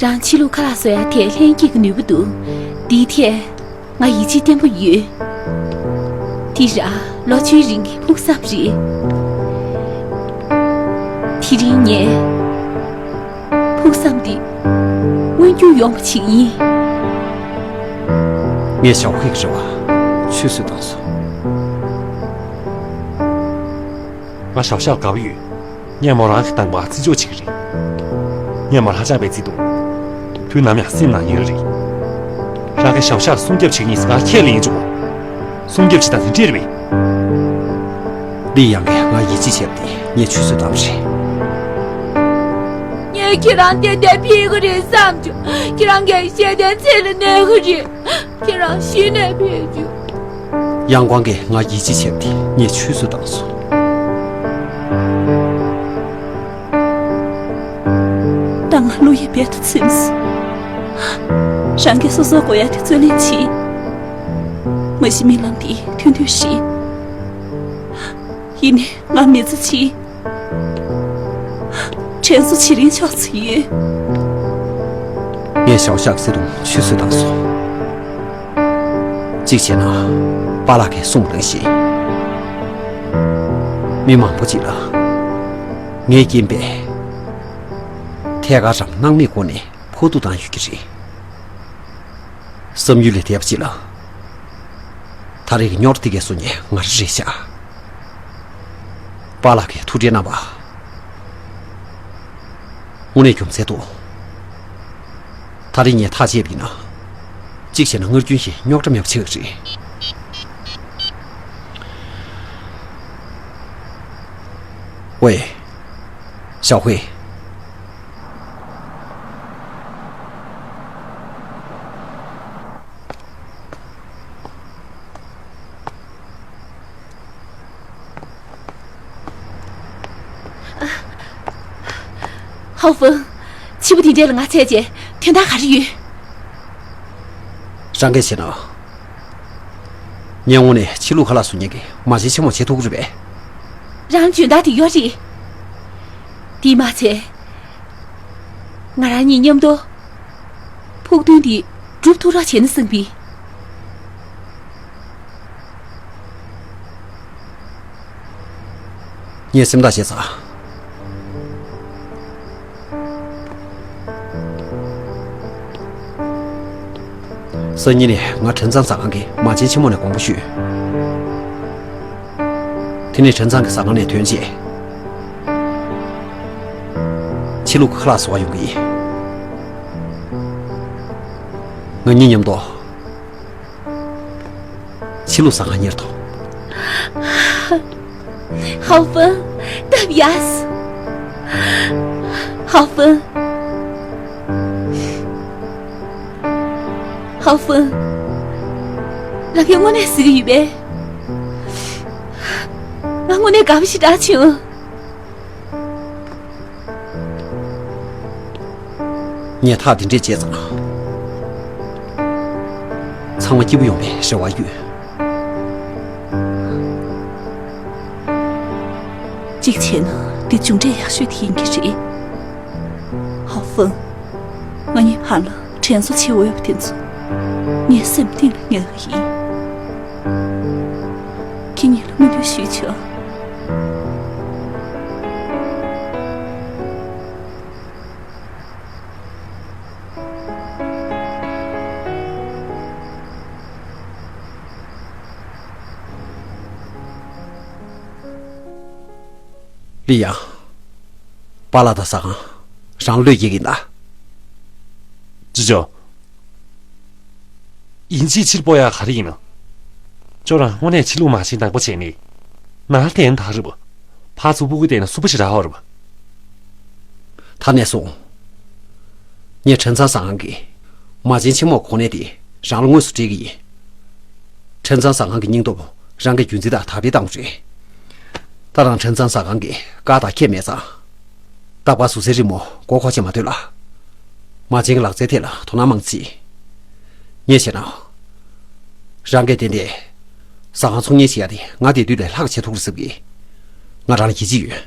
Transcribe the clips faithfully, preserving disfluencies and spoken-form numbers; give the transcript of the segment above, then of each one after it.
རང་ཕྱི་ལུགས་ཁ་ལག་བཟོ་ཡ་ཐད་ལྷན་སྐྱེས་ཀྱི་ནུས་པ་འདུག་འདིའི་ཐད་ང་ཡིད་ཆེས་བརྟན་པོ་ཡོད། དེ་རང་ལོ་བཅུའི་རིང་གི་ཕུགས་བསམ་རེད། དེ་རིང་ངས་ཕུགས་བསམ་འདི་མངོན་འགྱུར་ཡོང་བ་བྱེད་ཀྱི་ཡིན། ངས་ཞའོ་ཧུའེ་གི་རེ་བ་ཆུད་ཟོས་བཏང་སོང་། ང་ཞའོ་ཤར་དགའ་པོ་ཡོད། ངས་མོ་རང་གི་བཏང་བ་བརྩི་འཇོག་བྱེད་ཀྱི་རེད། ངས་མོ་ལྷ་ལྕམ་པའི་བརྩེ་དུང་། དུས་ནམ་ཡང་སེམས་ནང་ཡོད་རེད། རང་གིས་ཞའོ་ཤར་སྲུང་སྐྱོབ་བྱེད་ཀྱི་ཡིན་ཟེར་ང་ཁས་ལེན་ཡིན་ཆོག་གོ། སྲུང་སྐྱོབ་བྱེད་སྟངས་དེ་འདྲས་རེད་པས། ལི་ཡང་གིས་ང་ཡིད་ཆེས་བྱས་པ་དེ་ངས་ཆུད་ཟོས་བཏང་བ་རེད། ངས་ཁྱེད་རང་ཏན་ཏན་ཕེབས་ཀྱི་རེད་བསམ་བྱུང་། ཁྱེད་རང་གིས་ཤེས་ལྡན་ཚེ་ལ་གནོད་ཀྱི་རེད། ཁྱེད་རང་གཞི་ནས་ཕེབས་རྒྱུ། ཡང་ཀོང་གིས་ང་ཡིད་ཆེས་བྱས་པ་དེ་ངས་ཆུད་ཟོས་བཏང་སོང་། ད་ང་བློ་ཡི་བལ་དུ་ཚིམས་སོང་། རང་གིས་སོ་སོར་དགོས་ཡ་དེ་རྩོད་ལེན་བྱེད། མ་གཞི་རྨི་ལམ་དེ་ཐུང་ཐུང་རེད། ཡིན་ནའི་ང་མི་ཚེ་གཅིག་དྲན་གསོ་བྱེད་རིན་ཆོག་ཚུལ་ཡོད། ངས་ཞའོ་ཤར་གྱི་བརྩེ་དུང་ཆུད་ཟོས་བཏང་སོང་། གཅིག་བྱས་ན། པཱ་ལགས་ཀྱིས་གསུངས་པ་ནང་བཞིན། མི་མང་པོ་ཅིག་ལ། ངའི་རྐྱེན་པས། ཐད་ཀར་རམ་སྣང་མེད་སྒོ་ནས་ཕོག་ཐུག་བཏང་ཡོད་ཀྱི་རེད། བསམ་ཡུལ་ལས་འདས་པ་ཅིག་ལ། ད་རེས་ཀྱི་རྙོག་དྲ་དེ་གའི་བཟོ་མཁན་ང་རང་རེད་ཤག་པཱ་ལགས་ཀྱིས་ཐུགས་ཁྲལ་གནང་བ། དངོས་གནས་རྒྱུ་མཚན་འདུག་ད་རེས་ངས་ཐག་བཅད་པ་ཡིན་ན། གཅིག་བྱས་ན་སྔར་རྒྱུན་བཞིན་རྙོག་དྲ་མེད་པ་བྱེད་ཀྱི་རེད། ཝེ། ཞའོ་ཧུའེ། ཧའོ་ཧྥང་། ཕྱི་པོ་དེ་འདྲས་ལ་ང་ཚད་ཅེས་དོན་དག་ག་རེ་ཡོད། རང་གིས་བྱས་ན། ངས་དངོས་གནས་ཕྱི་ལུགས་ཁ་ལག་བཟོ་མཁན་གྱི་མ་བྱན་ཆེན་མོ་བྱེད་ཐུབ་ཀྱི་རེད་པས། རང་འཇོན་ཐང་དེ་ཡོད་རེད། དེས་མ་ཚད། ང་རང་གཉིས་མཉམ་དུ་ཕུགས་འདུན་འདི་སྒྲུབ་ཐུབ་རོགས་བྱས་ན་བསམ་པས། ངས་སེམས་ཐག་བཅད་ཚར། སང་ཉིན་ནས་ང་དྲན་གཙང་ཟ་ཁང་གི་མ་བྱན་ཆེན་མོ་ནས་དགོངས་པ་ཞུས། དེ་ནས་དྲན་གཙང་གི་ཟ་ཁང་ནས་ཐོན་རྗེས། ཕྱི་ལུགས་ཁ་ལག་བཟོ་བར་ཡོང་གི་ཡིན། ང་གཉིས་མཉམ་དུ། ཕྱི་ལུགས་ཟ་ཁང་གཉེར་ཐོག་ཧའོ་ཧྥང་། སྟབས་ཡག་ཧའོ་ཧྥང་། ཧའོ་ཧྥང་། རང་གིས་དངོས་གནས་གཟིགས་ཀྱི་ཡོད་པས། ང་དངོས་གནས་དགའ་པོ་ཞེ་དྲག་བྱུང་། ངས་ཐག་འདི་འདྲས་བཅད་ཙང་། ཚང་མ་སྐྱིད་པོ་ཡོང་བའི་རེ་བ་ཡོད། གཅིག་བྱས་ན་འདི་མཇུག་འབྲས་ཡག་ཤོས་དེ་ཡིན་གྱི་རེད། ཧའོ་ཧྥང་། ང་གཉིས་བར་ལ་དྲན་གསོ་བྱེད་འོས་པ་དེ་ཚོ་ངས་སེམས་གཏིང་ལ་ངེས་པ་ཡིན། ཁྱེད་གཉིས་ལ་སྨོན་འདུན་ཞུས་ཆོག་ལི་ཡང་། པཱ་ལགས་དང་ཟ་ཁང་རང་བློས་འགེལ་གྱིན་གདའ། ཅི་ཅོ། ཡིན་གཅིག་ཕྱིར་སྤོ་ཡག་ག་རེ་ཡིན་ན། ཁྱོད་རང་དངོས་གནས་ཕྱི་ལུགས་མ་བྱན་ནག་པོ་བྱས་ནས། ནང་ལ་བསྡད་ན་ད་རེད་པ། ཕར་ཚུར་སྤུ་གུ་བལྟས་ན་སུ་པ་ཞིག་རག་ཧོ་རེད་པ། ད་ནས་བཟུང་། ངས་དྲན་གཙང་ཟ་ཁང་གི་མ་བྱན་ཆེན་མོ་གོ་གནས་དེ་རང་ལ་དངོས་སུ་སྤྲད་ཀྱི་ཡིན། དྲན་གཙང་ཟ་ཁང་གི་སྙིང་སྟོབས་རང་གི་རྒྱུན་འཛིན་དང་དར་སྤེལ་བཏང་དགོས་རེད། ད་རང་དྲན་གཙང་ཟ་ཁང་གི་བཀའ་དང་ཁྱད་མེད་ཙང་། རྟག་པར་ཟུར་ཟའི་རི་མོ་མགོ་འཁོར་བྱེད་མ་སྡོད་ལ། མ་བྱན་གྱི་ལག་རྩལ་ཐད་ལ་དོ་སྣང་མང་བྱེད། ངས་བྱས་ན། རང་གིས་ཏན་ཏན། ཟ་ཁང་ཚོང་གཉེར་བྱེད་ཡ་དེ་ང་བསྡད་དུས་ལས་ལྷག་བྱེད་ཐུབ་རེད་བསམ་གི། ང་རང་ལ་ཡིད་ཆེས་ཡོད།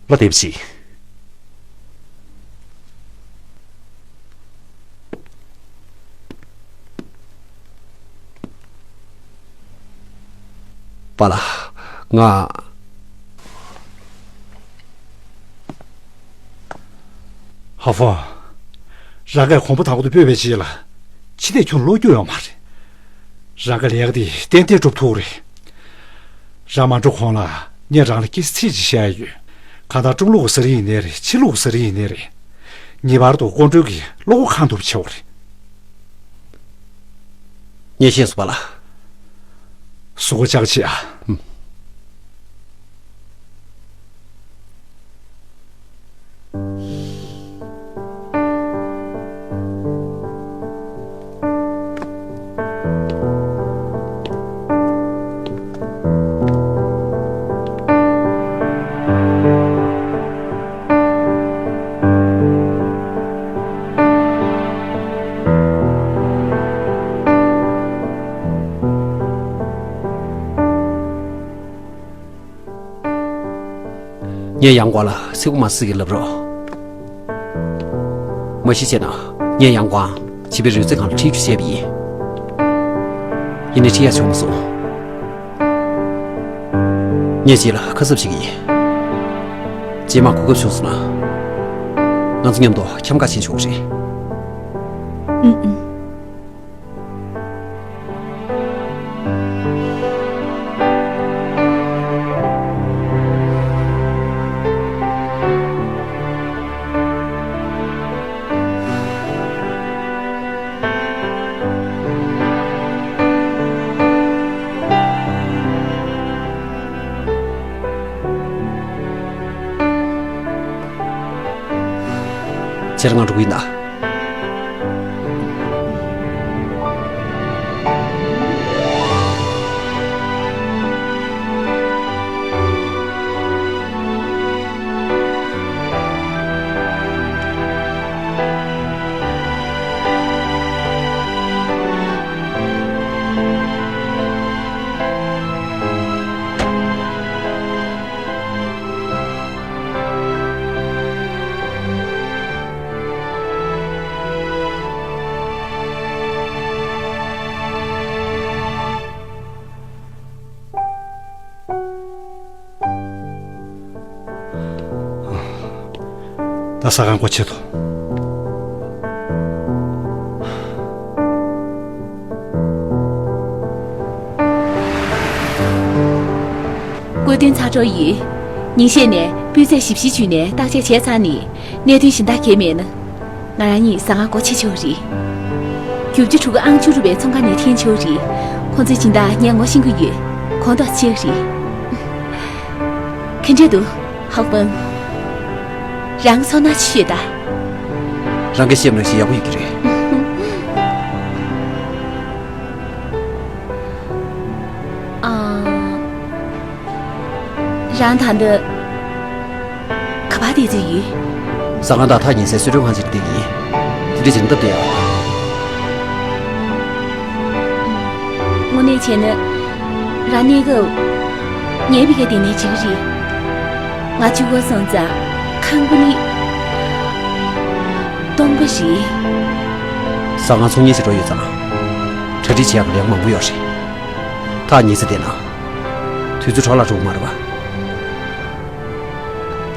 བློ་བདེ་པོ་བྱེད། པཱ་ལགས། ང་། ཧ་ཧྥང་། རང་གིས་གོང་བུ་དང་པོ་དེ་སྤོས་པའི་རྗེས་ལ། ཕྱི་ནས་ཁྱོད་བློ་སྐྱོ་ཡོད་མ་རེད། རང་གི་ལས་ཀ་དེ་ཏན་ཏན་འགྲུབ་ཐུབ་རེད། རང་མ་འགྲོ་གོང་ལ་ངས་རང་ལ་སྐྱེ་ཚིག་ཅིག་བཤད་ཡ་ཡོད། གང་ལྟར་ཀྲུང་ལུགས་ཟེར་ཡིན་ནའི་རེད། ཕྱི་ལུགས་ཟེར་ཡིན་ནའི་རེད། ངེས་པར་དུ་ཀོང་སྤྲུལ་གྱི་བློ་ཁོག་ཁེངས་ཐུབ་བྱེད་དགོས་རེད། ངས་ཤེས་སོང་པཱ་ལགས། གཟུགས་པོ་ལྕགས་བྱེད་ཨ། ཨུམ། ངས་ཡང་ཀོང་ལ་ཚིག་པ་མ་ཟེར་གི་ལབ་རོགས། མ་གཞི་བྱས་ན་ངས་ཡང་ཀོང་བྱིས་པའི་རོལ་རྩེད་ཁང་ལ་ཁྲིད་རྒྱུ་བྱས་པ་ཡིན། ཡིན་ནའི་ཁྲིད་ཡ་བྱུང་མ་སོང་། ངས་རྗེས་ལ་ཁ་གསབ་བྱེད་ཀྱི་ཡིན། རྗེས་མ་གོ་སྐབས་བྱུང་སོང་ན། ང་ཚོ་མཉམ་དུ་འཁྱམ་ག་ཕྱིན་ཆོག་གི་རེད། ཨུ་ཨུ། ཁྱེད་རང་ང་འགྲོ་གི་ཡིན་ད། ད་ཟ་ཁང་སྒོ་ཕྱེ་དོ། བཀོད་དོན་ཚར་གྲབས་ཡིན། ཉིན་ཤས་ནས་སྤུས་ཚད་ཞིབ་བཤེར་བྱས་ནས་བརྟག་དཔྱད་བྱས་ཚར་ནས། གནད་དོན་གཞན་དག་གང་ཡང་མེད་ན། ང་རང་གཉིས་ཟ་ཁང་སྒོ་ཕྱེ་ཆོག་རེད། རྒྱུ་བརྒྱུད་ཕྲུ་གུ་ཨང་བཅུ་དྲུག་པའི་ཚོང་ཁང་ནས་འཐེན་ཆོག་རེད། ཁོང་ཚོའི་སྦྱིན་བདག་ངས་ངོ་ཤེས་ཀྱི་ཡོད། གོང་དུ་ཕྱིན་རེད། ག་འདྲས་འདུག་ཧའོ་ཧྥང་། རང་ཚོར་སྣང་ཅི་ཡོད་ད། རང་གིས་བཤད་པ་ནང་བཞིན་ཡག་པོ་ཡོད་ཀྱི་རེད། ཨ། རང་ད་ལྟ་ག་པར་བསྡད་ཀྱི་ཡོད། ཟ་ཁང་དང་ཐག་ཉེ་སའི་གསོལ་མགྲོན་ཁང་ཞིག་ལ་བསྡད་ཀྱི་ཡིན། དེ་འདྲ་བྱས་ན་སྟབས་བདེ་ཡོད། དངོས་གནས་བྱས་ན། རང་གནས་སྐབས་ངའི་ཕ་གིར་བསྡད་ནའི་འགྲིག་གི་རེད། ང་གཅིག་པོ་སོང་ཙང་ཁང་པ་ནི་སྟོང་པ་རེད། ཟ་ཁང་ཚོང་གཉེར་བྱེད་འགྲོ་ཡོད་ཙང་། གྲ་སྒྲིག་བྱེད་ཡག་ལས་མང་པོ་ཡོད་རེད། ཐག་ཉེ་ས་བསྡད་ན། དུས་ཚོད་འཕྲོ་བརླག་འགྲོ་གི་མ་རེད་པ།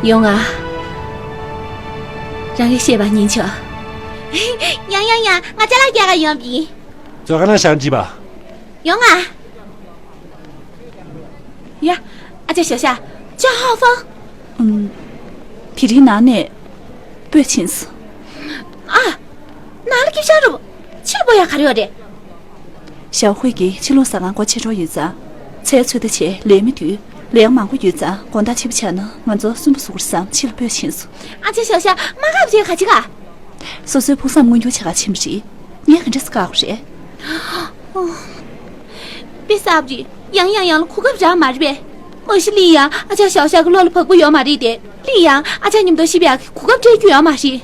ཡོང་ང་། རང་གིས་བཤད་པ་ཉན་ཆོག་ཡང་ཡང་ཡང་། ང་ཅ་ལག་རྒྱག་ག་ཡོང་བ་ཡིན། མཛོད་ཁང་ནང་བཞག་ན་འགྲིག་པ། ཡོང་ང་། ཡ། ཨ་ཅག་ཞའོ་ཞའོ། ཅོ་ཧའོ་ཧྥང་། ཨུམ། དེ་རིང་ནང་ནས་སྤོས་ཕྱིན་སོང་། ཨ། ནང་ལ་སྐྱིད་ཤག་རུ། ཕྱིར་སྤོ་ཡག་ག་རེ་ཡོད་རེད། ཞའོ་ཧུའེ་གིས་ཕྱི་ལོགས་ཟ་ཁང་སྒོ་ཕྱེ་འགྲོ་ཡོད་ཙང་། ཚལ་ཚོད་ལྟ་བྱས་ལས་མི་འདུག་ལས་མང་པོ་ཡོད་ཙང་། དགོང་དག་ཕྱི་པོ་ཆགས་ན་ང་ཚོ་སུན་པོ་བཟོ་དགོས་བསམ། ཕྱི་ལ་སྤོས་ཕྱིན་སོང་། ཨ་ཅག་ཞའོ་ཞའོ། མ་དགའ་བྱས་ག་ཅི་ག་སོ་སོའི་ཕུགས་བསམ་མངོན་འགྱུར་བྱེད་ག་ཕྱིན་པ་རེད། ངས་ག་འདྲས་སེ་བཀག་དགོས་རེད། དཔེ་གསར་པ་རེད། ཡང་ཡང་ཡང་ལ་གོ་སྐབས་རག་མ་རེད་པས། མ་གཞི་ལིན་ཡང་ཨ་ཅག་ཞའོ་ཞའོ་གི་བློ་ལ་བབ་ཀྱི་ཡོད་མ་རེད་དེ། ལིན་ཡང་ཨ་ཅག་མཉམ་དུ་གཞིས་པའི་ཨ་ཁུ་གོ་སྐབས་སྤྲད་རྒྱུ་ཡོད་མ་རེད།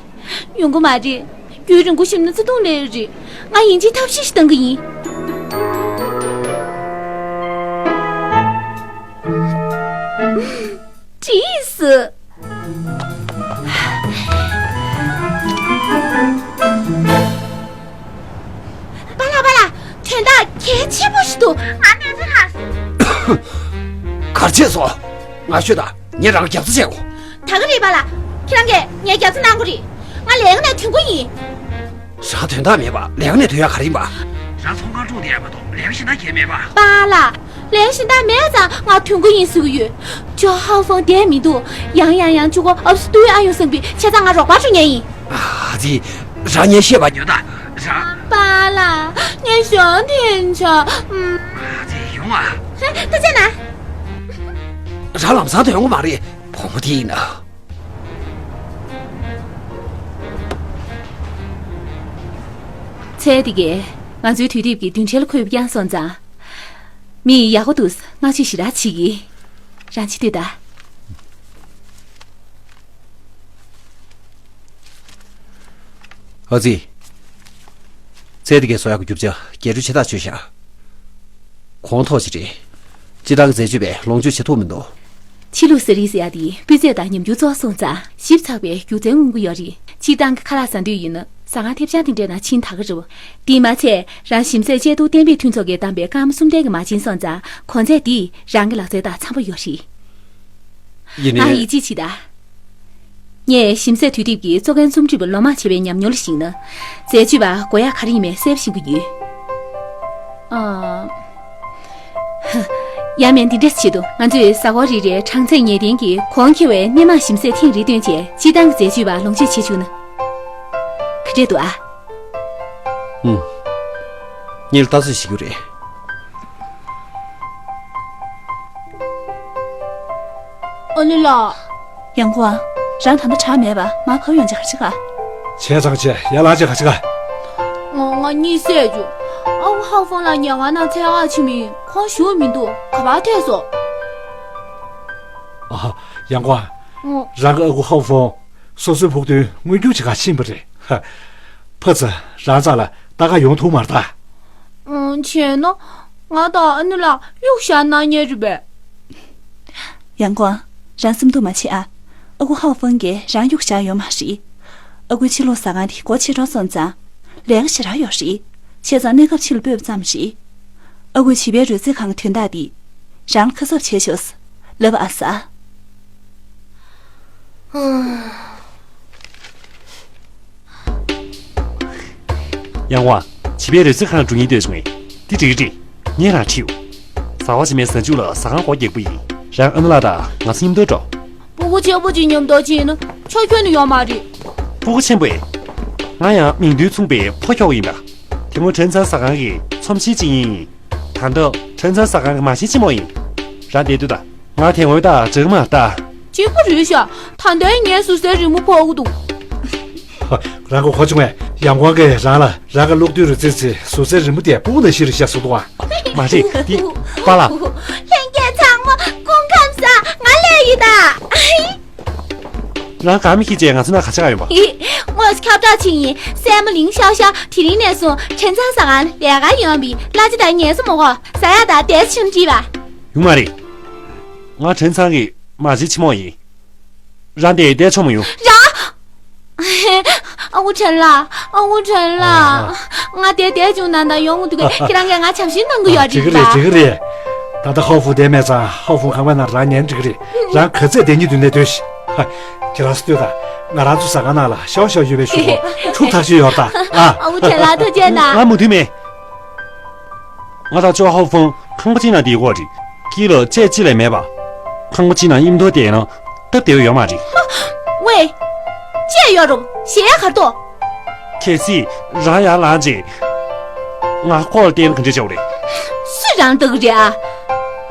ཡོང་གི་མ་རེད། རྒྱུན་རིང་པོ་ཞིག་ན་བརྩེ་དུང་སླེབས་རེད། ང་ཡིན་གཅིག་ཐབས་ཤེས་ཤིག་གཏང་གི་ཡིན། བྲིས་སུ། དོན་དག་གལ་ཆེན་པོ་ཞིག་འདུག་ང་གནས་ཚུལ་ཧ། ག་རེ་བྱས་སོང་། ང་ཤོད་དང་། ངས་རང་རྒྱབ་རྩ་བྱེད་དགོས། ད་ག་རེད་པཱ་ལགས། ཁྱེད་རང་གིས་ངའི་རྒྱབ་རྩ་གནང་དགོས་རེད། ང་ལས་ཀ་ནས་ཐོན་དགོས་ཡིན། རང་དོན་དག་མེད་པ་ལས་ཀ་ནས་ཐོན་ཡག་ག་རེ་ཡིན་པ། རང་ཚོང་ཁང་དཀྲུགས་བསྡད་ཡག་མ་གཏོགས་ལས་ཀ་གཞན་དག་གང་ཡང་མེད་པ། པཱ་ལགས། ལས་གཞན་དག་མེད་ཙང་ང་ཐོན་དགོས་ཡིན་ཟེར་གྱི་ཡོད། ཇོ་ཧའོ་ཧྥང་བསྡད་མི་འདུག་ཡང་ཡང་ཡང་ཅུ་གོ་ཨབ་སུ་ཏུའི་ཨ་ཡོང་སང་པའི་ཆ་ཚང་ང་རོགས་པ་ཞུ་མཁན་ཡིན། ཨ་ཙི། རང་ངས་བཤད་པ་ཉོན་དང་། རང་། པཱ་ལགས། ངས་གཞན་དེ་ཆ། ཨ་ཙི་ཡོང་ཨ། ཧེ། ཐུགས་རྗེ་གནང་། རང་ལམ་སང་དུ་ཡོང་གི་མ་རེད། བུ་མོ་དེ་ཡིན་ན། ཚེ་འདི་གས་ང་ཚོའི་དུས་དེབ་ཀྱི་མདུན་གྲལ་ལ་འཁོད་པ་བསྐྱངས་སོང་ཙང་། མི་ཡག་པོ་འདུག་བསྔགས་བརྗོད་ཞེ་དྲག་བྱེད་ཀྱི། རང་ཅིག་ལྟོས་དང་། ཨ་ཙི། ཚེ་འདི་གས་བཟོ་ཡག་གི་རྒྱུ་ཆ་རྒྱས་སྤྲོས་ཆེ་ཐག་ཆོད་ཤག་གོང་ཐོག་ཅིག་རེད། སྤྱིར་བཏང་གི་འཛད་སྤྱོད་པས་ལོངས་སྤྱོད་བྱེད་ཐུབ་མི་འདུག་ཕྱི་ལུགས་ཟེར་ཡག་དེ་སྤུས་ཚད་དང་ཉམས་འགྱུར་བཙོག་སོང་ཙང་ཞིབ་ཚགས་པའི་རྒྱུ་མཚན་མངོན་གྱི་ཡོད་རེད། སྤྱིར་བཏང་གི་ཁ་ལག་ཟ་འདོད་ཡིན་ན་ཟ་ཁང་ཐེབས་ཆག་དེ་འདྲའི་ནང་ཕྱིན་ད་ག་རེད། དེས་མ་ཚད་རང་ཞིམ་ཟས་དཔྱད་བསྡུར་གཏན་འབེབས་མཐུན་ཚོགས་ཀྱིས་བདམས་པའི་སྐར་མ་གསུམ་ལྡན་གྱི་མ་བྱིན་སོང་ཙང་གོང་ཚད་དེ་རང་གི་ལག་རྩལ་དང་འཚམ་པོ་ཡོད་རེད། ཡིན་ནའི། ང་ཡིད་ཆེས་བྱེད་དང་། ངས་ཞིམ་ཟས་དུས་དེབ་ཀྱི་གཙོ་འགན་རྩོམ་སྒྲིག་པ་ལོ་མང་བྱས་པའི་ཉམས་མྱོང་ལ་གཞིགས་ན། འཛད་སྤྱོད་པ་དགོས་ཡག་ག་རེ་ཡིན་མིན་གསལ་པོ་ཤེས་ཀྱི་ཡོད། ཨ། ཡང་མིན་འདི་འདྲ་བྱེད་དོ། ང་ཚོས་གཟའ་འཁོར་རེ་རེར་གྲངས་ཚད་ངེས་གཏན་གྱི་གོང་ཁེ་བའི་སྣེ་མང་ཞིམ་ཟས་ཐེངས་རེ་བཏོན་བྱས་སྤྱིར་བཏང་གི་འཛད་སྤྱོད་པ་ལོངས་སྤྱོད་བྱེད་བཅུག་ན། ག་འདྲས་འདུག་ཨ། ཨུམ། ངས་ལྟ་ཚོད་བྱེད་རྒྱུ་རེད། ཨ་ནི་ལགས། ཡང་ཀོང་། རང་ད་ལྟ་དྲག་མེད་པ། མར་བབས་ཡོང་བྱས་ག་རེ་བྱེད་ག་བྱས་ཙང་བྱས། ཡར་ལངས་བྱས་ག་རེ་བྱེད་ག་ང་ང་གཉིད་སད་བྱུང་། ཨ་ཁུ་ཧའོ་ཧྥང་ལགས་ཉལ་ཁང་ནང་འཚོལ་ག་ཕྱིན་མིན། ཁོང་བཞུགས་མི་འདུག་ག་པར་ཐལ་སོང་། ཨ། ཡང་ཀོང་། ཨོ། རང་གི་ཨ་ཁུ་ཧའོ་ཧྥང་སོ་སོའི་ཕུགས་འདུན་མངོན་འགྱུར་བྱེད་ག་ཕྱིན་པ་རེད། ཧ། ཕ་ཙི། རང་རྩ་ལ་ལྟ་ག་ཡོང་ཐུབ་མ་རེད་ད། ཨང་། བྱས་ན་ང་དང་ཨ་ནེ་ལགས་གཡུག་བཞག་གནང་མཁན་རེད་པས། ཡང་ཀོང་། རང་སེམས་སྡུག་མ་བྱེད་ཨ། ཨ་ཁུ་ཧའོ་ཧྥང་གིས་རང་གཡུག་བཞག་ཡོད་མ་རེད། ཨ་ཁུའི་ཕྱི་ལོགས་ཟ་ཁང་དེ་སྒོ་ཕྱེ་འགྲོ་སོང་ཙང་། ལས་ཀ་ཞེ་དྲག་ཡོད་རེད། བྱས་ཙང་གནས་སྐབས་ཕྱི་ལ་སྤོས་པ་ཙམ་རེད། ཨ་ཁུའི་བྱིས་པའི་རོལ་རྩེད་ཁང་གི་དོན་དག་འདི། རང་ལ་ཁ་གསབ་བྱས་ཆོག་ལབ་ཨ་ས། ཡང་ཀོང་། བྱིས་པའི་རོལ་རྩེད་ཁང་འགྲོ་སྙིང་འདོད་བྱུང་ངས། འདི་འགྲིག་གི་རེད། ངས་རང་ཁྲིད་ཡོང་། གཟའ་པ་ཕྱི་མའི་གཟའ་མཇུག་ལ་ཟ་ཁང་སྒོ་རྒྱག་པ་ཡིན། རང་ཨ་ནེ་ལགས་དང་ང་ཚོ་མཉམ་དུ་འགྲོ། སྤུ་གུ་ཆེན་པོ་ཅིག་མཉམ་དུ་ཕྱིན་ན་ཆོག་ཁྱོན་ནས་ཡོད་མ་རེད། སྤུ་གུ་ཆེན་པོས། ང་ཡང་མིང་དོན་མཚུངས་པའི་ཕོ་ཁྱོ་ག་ཡིན་པ། དེ་སྔོན་ཁྲེན་ཚང་ཟ་ཁང་གི་ཚོམས་ཆེན་གཅིག་ཡིན། ད་ལྟ་ཁྲེན་ཚང་ཟ་ཁང་གི་མ་བྱན་ཆེན་མོ་ཡིན། རང་བསྡད་སྡོད་དང་། ང་དེ་སྔོན་དང་འདྲ་གི་མ་རེད་ད། གཅིག་པ་རེད་ཤག་ད་ལྟའི་ངའི་ཟུར་ཟའི་རི་མོ་ཕོག་གི་འདུག་རང་གི་གོ་བྱུང་བས། ཡང་ཀོང་གིས་རང་ལ་རང་གི་གློག་རྡུལ་རོལ་རྩེད་ཚེ་ཟུར་ཟའི་རི་མོ་དེ་སྤུ་གུ་ནང་བཞིན་རེད་ཤག་ཟེར་འདུག་ཨ། མ་རེད་འདི། པཱ་ལགས། ལྷན་རྒྱས་ཚང་མ་སྐུ་ཁམས་བཟང་། ང་སླེབས་ཡིན་ད། རང་ག་མི་ཁྱི་བྱས་ང་ཚོ་ན་ག་ཆགས་ཡོང་པ། ཧི། དངོས་སུ་ཁྱབ་བསྒྲགས་ཕྱིན་ཡིན། སྲས་མོ་ལིང་ཤའོ་ཤའོ་དེ་རིང་ནས་བཟུང་ཁྲེན་ཚང་ཟ་ཁང་ལས་ཀ་ཡོང་བའི་གླ་ཆ་དང་ངལ་གསོ་མ་དགོས། ཟ་ཡག་དང་བསྡད་ཆེན་བྲིས་པ། ཡོང་མ་རེད། ང་ཁྲེན་ཚང་གི་མ་བྱན་ཆེན་མོ་ཡིན། རང་དེ་བསྡད་ཆོག་མ་ཡོང་། རང་། ཨ་ཁུ་ཁྲེན་ལགས། ཨ་ཁུ་ཁྲེན་ལགས། ང་དེ་བསྡད་བྱུང་ན་ད་ཡོང་གི་འདུག་གས། ཁྱེད་རང་གིས་ང་བྱམས་བརྩེ་གནང་གི་ཡོད་རེད་པ། འགྲིག་གི་རེད། འགྲིག་གི་རེད། ད་ལྟ་ཧའོ་ཧྥུ་བསྡད་མེད་ཙང་ཧའོ་ཧྥུ་ཁང་པའི་ནང་རང་ཉལ་འགྲིག་གི་རེད། རང་ག་ཚད་བསྡད་སྙིང་འདོད་ནས་སྡོད་ཤིག་ཧ། ཁྱེད་རང་ཚོ་ལྟོས་དང་། ང་རང་ཚོ་ཟ་ཁང་ནང་ལ་ཤའོ་ཤའོ་ཡོད་པའི་ཞུ་གོ་ཁྲུག་ཐག་ཆོད་ཡོད་རེད་ད། ཨ། ཨ་ཁུ་ཁྲེན་ལགས་ཐུགས་རྗེ་གནང་། ང་མུ་མཐུད་མེད། ང་དང་ཅོ་ཧའོ་ཧྥང་ཁང་པ་གཅིག་ནང་བསྡད་ཀྱི་ཡོད་རེད། དཀྱིལ་ལ་ལྕེ་གཅིག་ལས་མེད་པ། ཁང་པ་གཅིག་ནང་མཉམ་དུ་བསྡད་ན་སྟབས་བདེ་པོ་ཡོད་མ་རེད། ཝེ། ལྕེ་ཡོད་རུང་ཞེ་ཡག་གར་ཏོ། གལ་སྲིད་རང་ཡར་ལངས་རྗེས་ང་ཁོག་ལ་བལྟས་ན་ག་འདྲ་བྱེད་དགོས་རེད། སུས་རང་ལྟ་གི་རེད་ཨ།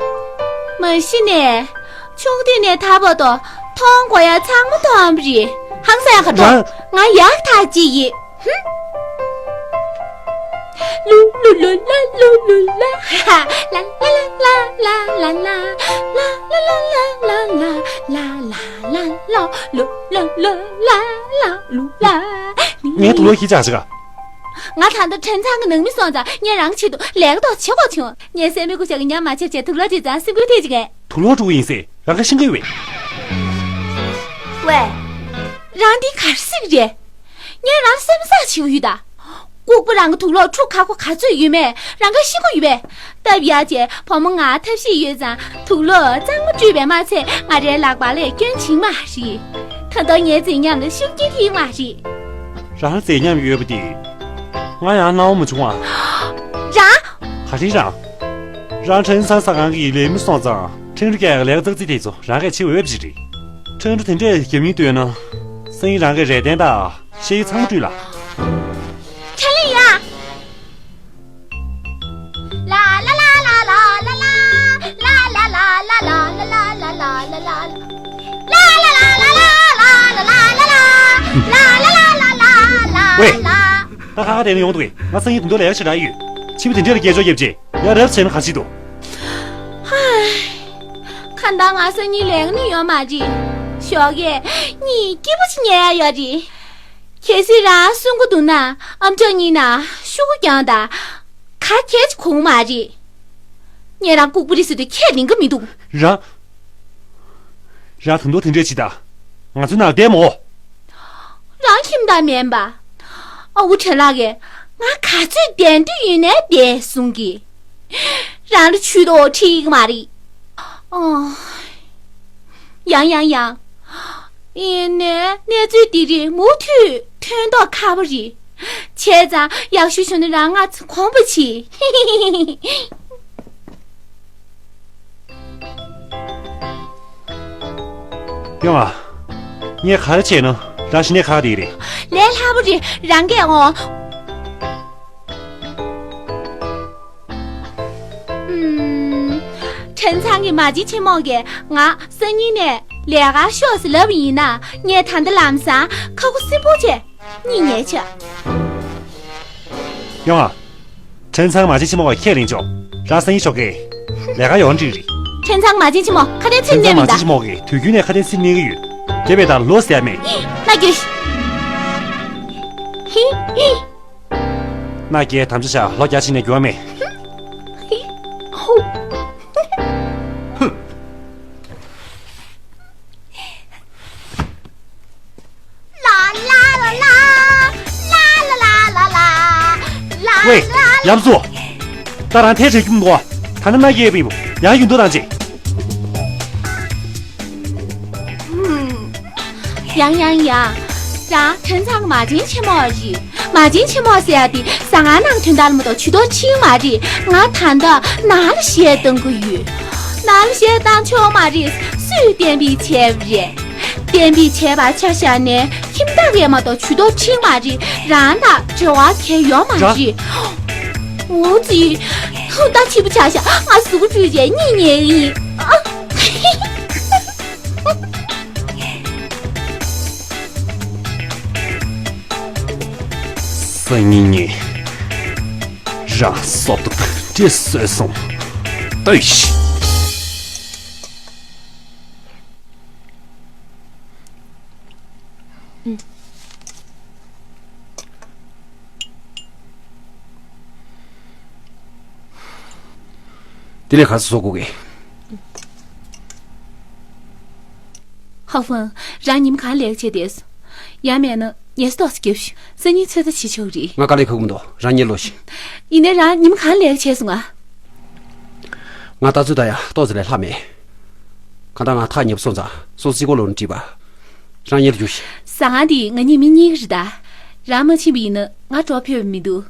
མ་གཞི་ནས་ཕྱོགས་སྟོད་ནས་ཐར་བར་དུ་མཐོང་དགོས་ཡག་ཚང་མ་མཐོང་བ་རེད། ཧང་སང་ཡག་གར་ཏོ། རང་། ང་ཡག་ཐག་ཅིག་ཡིན། ཧུམ། ལུ་ལུ་ལུ་ལ་ལུ་ལུ་ལ། ཧ་ཧ། ལ་ལ་ལ་ལ་ལ་ལ། ལ་ལ་ལ་ལ་ལ་ལ། ལ་ལ་ལ་ལ་ལ། ལུ་ལ་ལ་ལ་ལ་ལུ་ལ། ངའི་དུག་ལོག་ཁྱི་ཅག་ཅིག་ང་ད་ལྟ་ཁྲེན་ཚང་གི་ནང་མི་སོང་ཙང་ངས་རང་གི་ཆེད་དུ་ལས་ཀ་ཏོག་ཙམ་བྱེད་དགོས་བྱུང་། ངས་སྲས་མོའི་སྐུ་ཞབས་ཀྱི་ཉམས་མ་ཆག་ཆེད་དུག་ལོག་བྲིས་ཙང་སེམས་འགུལ་ཐེབས་ཅིག་ངས། དུག་ལོག་འགྲོ་གི་ཡིན་ཟེར་རང་ག་ཤེས་ཀྱི་ཡོད་པས། ཝེ། རང་འདི་ག་རེ་ཟེར་གི་རེད། ངས་རང་སེམས་བསགས་བྱེད་ཀྱི་ཡོད་ད། ལྐུགས་པ་རང་གི་དུག་ལོག་འཁྲུ་ཁག་པོ་ག་ཚོད་ཡོད་མེད་རང་གིས་ཤེས་ཀྱི་ཡོད་པས། སྟབས་ཡག་བྱས་བུ་མོ་ང་ཐབས་ཤེས་ཡོད་ཙང་དུག་ལོག་གཙང་མ་བཀྲུས་པས་མ་ཚད་ང་རའི་ལག་པ་ལ་སྐྱོན་བྱིན་མ་རེད། ད་དུང་ངའི་མཛེས་ཉམས་ལ་ཤུགས་རྐྱེན་ཐེབས་མ་རེད། རང་མཛེས་ཉམས་ཡོད་པ་དེ། ང་ཡང་སྣང་བ་མ་བྱུང་བ། རང་། ག་རེ་རང་། རང་ཁྲེན་ཚང་ཟ་ཁང་གི་ལས་མི་སོང་ཙང་ཁྲེང་ཀྲུའུ་ཀྱི་ལས་ཀ་ཙག་ཙིག་དེ་ཚོ་རང་གིས་བྱེད་འོས་པ་ཞིག་རེད། ཁྲེང་ཀྲུའུ་དེ་འདྲས་རྒྱབ་མིན་འདོད་ན། སང་ཉིན་རང་གིས་རས་གདན་དང་ཤེལ་ཡིག་ཚང་མ་བཀྲུས་ལ། ཁས་ལེན་ཡ། ལ་ལ་ལ། ཝེ། ད་ཁ་ཁ་དེ་ནས་ཡོང་འདུག་གས། ང་སང་ཉིན་དུང་དུ་ལས་ཀ་བྱེད་འདྲ་ཡོད། ཕྱི་མི་དེ་འདྲས་ལ་སྐད་ཅོར་བརྒྱབ་རྗེས་ཡ་རབས་བྱས་ན་ག་ཞིག་འདུག་ཧ། ཁ་མདའ་ང་སང་ཉིན་ལས་ཀ་ནི་ཡོད་མ་རེད། ཞོགས་ཀས་གཉིད་སྐྱིད་པོ་ཞིག་ཉལ་ཡ་ཡོད་རེད། གལ་སྲིད་རང་གསོན་གྱི་འདུག་ན་ཨམ་ཅོག་གཉིས་ན་ཤོག་གུ་རྒྱང་དང་། ག་གལ་ཅིག་གོ་གི་མ་རེད། ངས་རང་ལྐུགས་པ་རེད་ཟེར་དུས་ཁས་ལེན་གི་མི་འདུག་རང་། རང་ད་དུང་དེ་འདྲས་བྱེད་ད། ང་ཚོའི་ནང་བསྡད་མོ། རང་ཁྱིམ་བདག་མིན་པ། ཨ་ཁུ་དྲན་ལགས་ཀྱིས་ང་ག་ཚོད་བསྡད་འདོད་ཡོད་ནའི་བསྡད་གསུང་གི། རང་ལ་ཇུས་གཏོགས་ཁྲིད་ཀྱི་མ་རེད། ཨོ། ཡང་ཡང་ཡང་། ཡིན་ནའི་གནས་ཚུལ་འདི་རིགས་མུ་མཐུད་ཐོན་མདོག་ཁ་པོ་རེད། བྱས་ཙང་ཡག་ཤོས་བྱུང་ན་རང་ང་ཚོ་གོམ་པ་བྱེད། ཡོང་ཨ། ངས་ག་རེ་བྱས་ན་རང་གཞི་ནས་ཁག་དེ་རེད། ལས་སླ་པོ་རེད། རང་གིས་འོང་། ཨུམ། ཁྲེན་ཚང་གི་མ་བྱན་ཆེན་མོ་གིས་ང་སང་ཉིན་ནས་ལས་ཀར་ཤོག་ཟེར་ལབ་པ་ཡིན་ན་ངས་ད་ལྟ་ལམ་སང་ཁ་ཁུ་སིམ་པོ་བྱས་གཉིད་ཉལ་ཆོག་ཡོང་ཨ། ཁྲེན་ཚང་མ་བྱན་ཆེན་མོ་གིས་ཁས་ལེན་ཆོག་རང་སང་ཉིན་ཞོགས་ཀས་ལས་ཀ་ཡོང་འགྲིག་རེད། ཁྲེན་ཚང་མ་བྱན་ཆེན་མོ་ཁ་དན་ཚིག་ཁྲེན་ཚང་མ་བྱན་ཆེན་མོ་གིས་དུས་རྒྱུན་ནས་ཁ་དན་ཚིག་གནང་གི་ཡོད། རྒྱབ་པའི་ད་ལོ་ཟེར་མེད། ན་རྒྱུ། ཧི་ཧི། ན་རྒྱལ་དམ་བཅའ་བཞག་ལོ་བརྒྱ་ཕྱིན་ནས་འགྱུར་བ་མེད། ཧི་ཧོ། ཧུ། ལ་ལ་ལ་ལ། ལ་ལ་ལ་ལ་ལ། ཝེ། ཡམ་སུ། ད་རང་ཐལ་བྲལ་རྒྱུ་མི་འདུག་ད་ནི་ན་རྒྱལ་བས་ཡང་ཡུན་དུ་དང་བྱེད། ཡང་ཡང་ཡང་། རང་ཁྲེན་ཚང་གི་མ་བྱན་ཆེན་མོ་རེད། མ་བྱན་ཆེན་མོ་ཟེར་ཡ་དེ་ཟ་ཁང་ནང་དོན་དག་ལ་མ་གཏོགས་ཇུས་གཏོགས་ཕྱིན་མ་རེད། ང་ད་ལྟ་ནང་ལ་གཞས་གཏོང་གི་ཡོད། ནང་ལ་གཞས་བཏང་ཆོག་མ་རེད། སུས་གཏན་འབེབས་བྱས་པ་རེད། གཏན་འབེབས་བྱས་པ་ཆ་བཞག་ནས་ཁྱིམ་བདག་གིས་མ་གཏོགས་ཇུས་གཏོགས་ཕྱིན་མ་རེད། རང་དང་འབྲེལ་བ་གང་ཡང་ཡོད་མ་རེད། འོ་ཙི། ད་ཕྱི་པོ་ཆགས་ཤག་ང་གཟུགས་པོ་བཀྲུས་རྗེས་གཉིད་ཉལ་གི་ཡིན། སང་ཉིན་ངས་རང་སོབ་ཏུ་འདྲེ་གསོད་སོང་། ལྟོས་ཤིག་དེ་ལས་ག་ཚོད་བཟོ་དགོས་གི། ཧ་ཧྥང་། རང་ཉིན་གང་ལས་ཀ་བྱས་བསྡད་སོང་། ཡང་མེད་ན་ངལ་གསོ་ཏོག་ཙམ་རྒྱོབས་ཤོག་སང་ཉིན་ཚོད་ལྟ་བྱེད་ཆོག་གི་རེད། ང་དཀའ་ལས་ཁག་པོ་མི་འདུག་རང་གཉིད་ལོག་ཤིག་ཡིན་ནའི་རང་ཉིན་གང་ལས་ཀ་བྱས་སོང་ང་། ང་ལྟ་ཚོད་ལྟ་ཡ་ཏོག་ཙམ་ལས་ལྷག་མེད། གང་ལྟར་ང་ཐག་ཉེ་པོ་སོང་ཙང་སོ་སོ་རྩིས་འཁོར་ལོག་ནས་འགྲིག་པ། རང་གཉིད་ལ་རྒྱུགས་ཤིག་ཟ་ཁང་འདི་ང་གཉིས་མི་གཉིས་ཀྱི་རེད་ད། རང་མ་ཕྱིན་པ་ཡིན་ན་ང་འགྲོ་ཕོད་པ་མི་འདུག་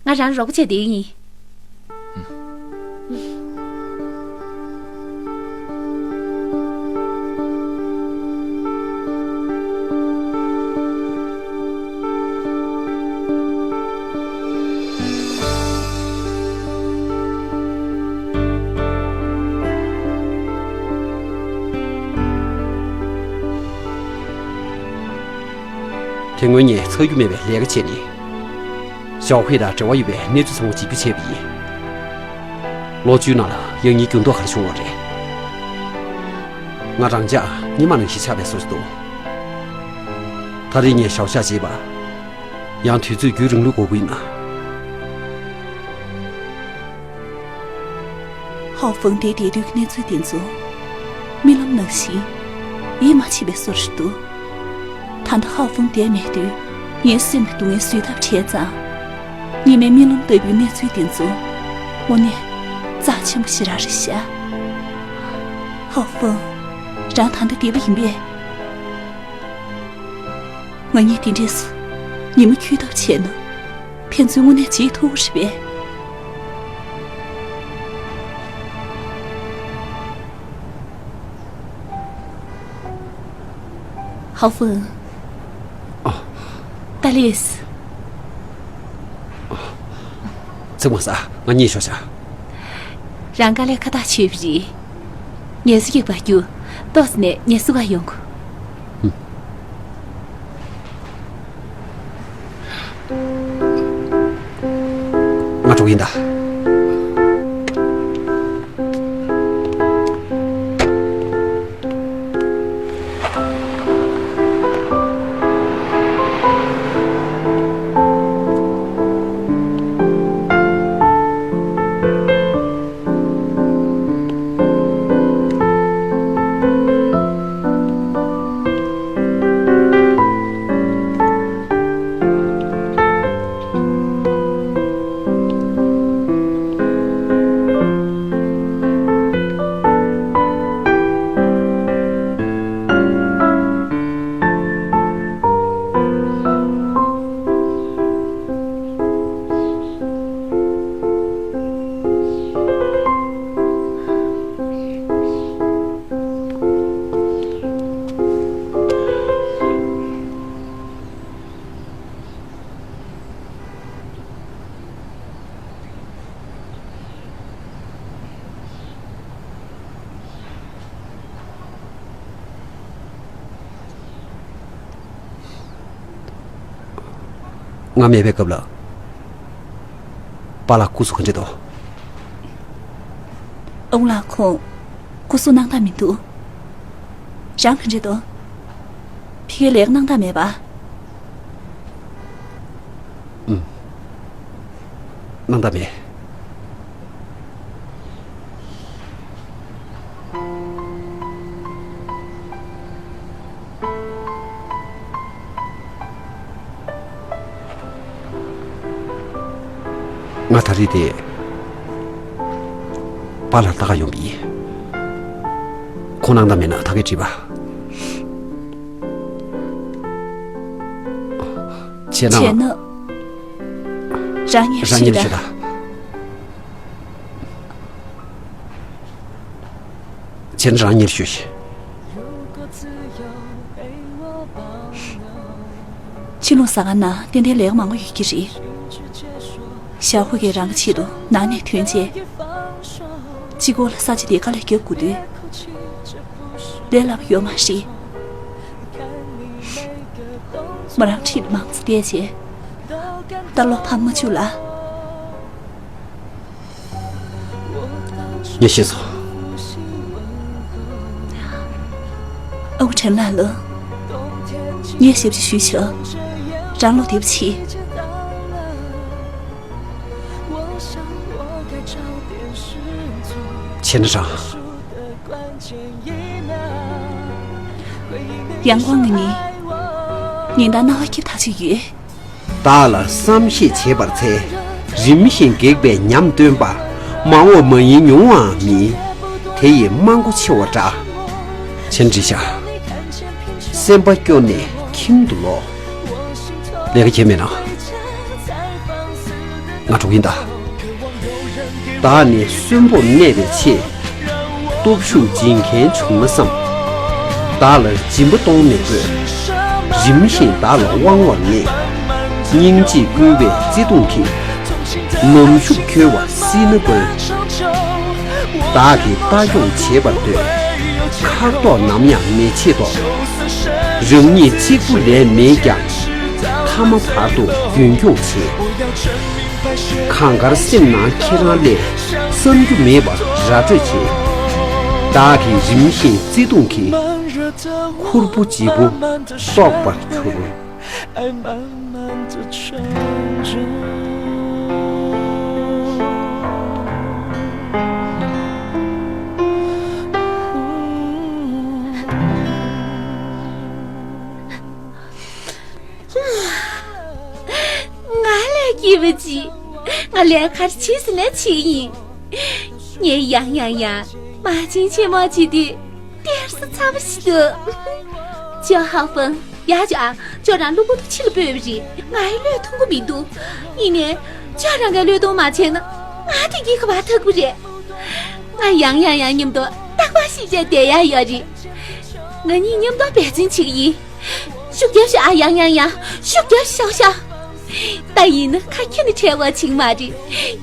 ང་རང་རོགས་པ་བྱས་བསྡད་ཀྱི་ཡིན། དེ་སྔོན་ངས་ཚར་རྒྱུ་མེད་པའི་ལས་ཀ་བྱས་ནས། ཞའོ་ཧུའེ་དང་འབྲེལ་བ་ཡོད་པའི་གནས་ཚུལ་ཚང་མ་བརྗེ་སྒྱུར་བྱས་པ་ཡིན། ལོ་བཅུའི་ནང་ལ་ཡང་སྙིང་འགྱུར་ལྡོག་ག་རེ་བྱུང་བ་རེད། ང་རང་ཅག་སྔོན་མ་ནང་བཞིན་ཆགས་པའི་བཟོ་ཞིག་འདུག་ད་རེས་ངས་ཞའོ་ཤ་བརྗེད་པ། ཡང་དུས་ཚོད་རྒྱུན་རིང་ལུགས་དགོས་ཀྱི་ཡིན་ན། ཧའོ་ཧྥང་དེ་བསྡད་དུས་ཀྱི་གནས་ཚུལ་དེ་ཚོ། རྨི་ལམ་ནང་བཞིན། ཡིད་མ་ཆེས་པའི་བཟོ་ཞིག་འདུག་ད་ལྟ་ཧའོ་ཧྥང་བསྡད་མེད་དུས། ངའི་སེམས་ཀྱི་སྡུག་བསྔལ་བཟོད་ཐབས་བྲལ་ཙང་། ཉི་མའི་རྨི་ལམ་ལྟ་བུའི་གནས་ཚུལ་འདི་ཚོ་དངོས་གནས་རྩ་ཆེན་པོ་ཞེ་དྲག་རེད་ཤག་ཧའོ་ཧྥང་། རང་ད་ལྟ་བདེ་པོ་ཡིན་པས། ང་གཉིས་དེ་འདྲས་སུ་ཉི་མ་འཁྱོལ་ཐབས་བྱས་ན། ཕན་ཚུན་དངོས་གནས་བརྗེད་ཐུབ་ཀྱི་རེད་པས། ཧའོ་ཧྥང་། ཨ། ཏཱ་ལིས། ཚིག་མ་ཟ། ང་གཉིད་ཤོར་བྱ། རང་དཀའ་ལས་ཁག་ཐག་ཆོད་པ་རེད། ངལ་གསོ་རྒྱག་པར་རྒྱུགས། ཏོག་ཙམ་ནས་ངལ་གསོ་གར་ཡོང་གོ། ང་འགྲོ་གི་ཡིན་ད། ང་མེད་པའི་སྐབས་ལ། པཱ་ལགས་སྐུ་གཟུགས་ག་འདྲ་འདུག་ཨ་ཁུ་ལགས་ཁོང་སྐུ་གཟུགས་སྣང་དག་མི་འདུག་རང་ག་འདྲ་འདུག་ཕ་གིར་ལས་ཀ་སྣང་དག་མེད་པ། ཨུམ། སྣང་དག་མེད། ང་ད་རེས་དེ་པཱ་ལགས་ལྟ་ག་ཡོང་གི་ཡིན། ཁོང་སྣང་དག་མེད་ན་ད་གིན་དྲིས་པ། བྱས་ན། བྱས་ན། རང་ཉིད་རང་ཉིད་ཤོད་ད། བྱས་ན་རང་ཉིད་ཤོད་ཤིག་ཕྱི་ལོགས་ཟ་ཁང་ནང་ཏན་ཏན་ལས་ཀ་མང་པོ་ཡོད་ཀྱི་རེད། ཞའོ་ཧུའེ་རང་གི་ཆེད་དུ་ནང་ནས་ཐོན་རྗེས། གཅིག་པོ་ལ་ས་ཆ་དེ་དཀའ་ལས་རྒྱབ་དགོས་དུས། ལས་སླ་པོ་ཡོད་མ་རེད། མོ་རང་འཁྲིས་ལ་མང་ཙམ་བསྡད་བྱས། ད་ལོ་ཕམ་མ་བཅུག་ལ། ངས་ཤེས་སོང་། ཨ་ཁུ་ཁྲེན་ལགས་ལ། ངས་ཞབས་ཕྱི་ཞུས་ཆོག་རང་བློ་བདེ་པོ་བྱེད། བྱས་ན་རང་། ཡང་ཁོང་ངི་ནི། ཉིན་ལྟར་རྣ་བ་སྐྱིད་ཐག་ཆོད་ཡོད། བདག་ལ་བསམ་ཤེས་བྱེད་པར་འཚལ། རིམ་བཞིན་གེགས་པའི་ཉམས་སྟོན་པ། མ་འོངས་མ་ཡིན་མྱོང་བའང་མིན། དེ་ཡིས་མ་མགོ་ཆེ་བ་འདྲ། བྱས་ན་འགྲིག་ཤག་སེམས་པ་སྐྱོ་ནས་ཁྱིམ་དུ་ལོག་ལས་ཀ་བྱེད་མེད་ན། ང་འགྲོ་གི་ཡིན་ད། བདག་ནི་གསོན་པོར་གནས་པའི་ཆེད། སྟོབས་ཤུགས་སྦྱིན་མཁན་བྱུང་ན་བསམ། བདག་ལ་སྦྱིན་པ་གཏོང་མི་དགོས། རིམ་བཞིན་བདག་ལ་དབང་བར་ངེས། སྙིང་རྗེས་བསྐུལ་བའི་བརྩེ་གདུང་གིས། ནམ་ཞུགས་འཁོལ་བ་སྲིད་ན་དགོས། བདག་གིས་ལྟ་སྐྱོང་བྱེད་པར་འདོད། ཁ་དོག་ནམ་ཡང་མི་བྱེད་དོ། རང་ཉིད་གཅིག་པུ་ལས་མེད་ཀྱང་། ཐ་མ་བར་དུ་རྒྱུན་སྐྱོང་བྱེད། གང་དགར་སེམས་ནང་ཁྱེད་རང་སླེབས། བསམ་རྒྱུ་མེད་པར་ར་སྤྲོད་བྱེད། བདག་གི་རིམ་བཞིན་བརྩེ་གདུང་གིས། ཁུར་པོ་ལྗིད་པོ་གསོག་པར་འགྱུར། ང་ལས་སྐྱིད་པ་ཅིག་ང་ལས་ཀ་ག་རེ་བྱེད་ཟིན་ལས་བྱེད་ཀྱི་ཡིན། ངས་ཡང་ཡང་ཡང་མ་བྱན་ཆེན་མོ་བྱེད་དུས་སྟེར་ས་ཚ་པོ་ཞིག་འདུག་ཅོ་ཧའོ་ཧྥང་། ཡ་ཅོ་ཨ། ཅོ་རང་གློ་བུར་དུ་ཕྱི་ལ་སྤོས་པ་རེད། ང་ཡི་བློས་ཐོངས་གི་མི་འདུག་ཡིན་ནའི་ཅོ་རང་གིས་བློས་གཏོང་མ་བྱས་ན་ང་དེ་གི་ག་པར་ཐུག་གི་རེད། ང་ཡང་ཡང་ཡང་མཉམ་དུ་རྟག་པར་གཤིབ་བྱས་བསྡད་ཡ་ཡོད་རེད། ང་གཉིས་མཉམ་དུ་འབད་བརྩོན་བྱེད་ཀྱི་ཡིན། ཤུགས་རྒྱབ་ཤོག་ཨ། ཡང་ཡང་ཡང་ཤུགས་རྒྱབ་ཤོག་ཤོག་ད་ཡིན་ན་ཁ་ཁྱོན་ནས་བྲལ་བ་བྱེད་ཀྱི་མ་རེད།